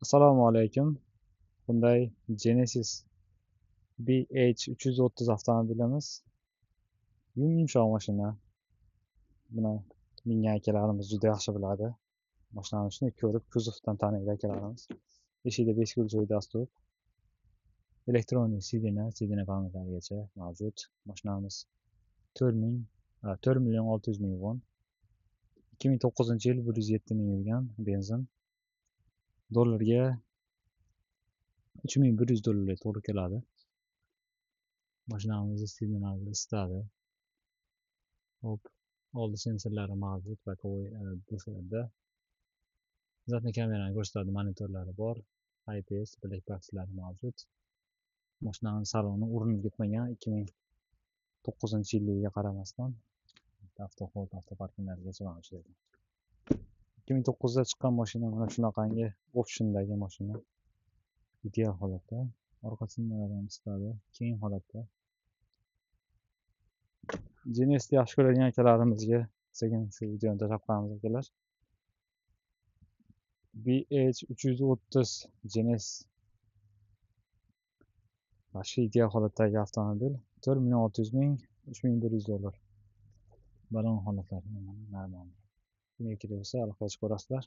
Assalomu alaykum. Hyundai Genesis BH330 avtomobilimiz. Yumshoq mashina. Buni mingan akalarimiz juda yaxshi biladi. Mashinani shuni ko'rib, kuzovdan taniydi akalarimiz. Eshigida бесключевой доступ. Электронный сиденье, сиденье pamyatlarigacha mavjud. Mashinamiz 4 ming, 4 600 000 won. 2009-yil, 107 ming yurgan, benzin. Dollarga 3100 dollarga to'g'ri keladi. Mashinamizni сиденье larni isitadi. Hop, oldi sensorlari mavjud, боковой bufetda. Задний kamerani ko'rsatadi, monitorlari bor. IPS black boxlari mavjud. Mashinani saloni urinib ketmagan 2009-yilligiga qaramasdan, авто hold, avto parkinglargacha mavjud edi. 2009da chiqqan mashina mana shunaqangi optiondagi mashina. Ideal holatda. Orqa signallar ham isitadi, keng holatda. Genesisni yaxshi ko'radigan akalarimizga sekin shu videoni tashlab qo'yamiz, akalar. BH330 Genesis. Вообще ideal holatdagi avtomobil. 4 600 000, 3100 dollar. Balon holatlari mana, нормальный. Kimga kerak bo'lsa, aloqaga chiqaverasizlar.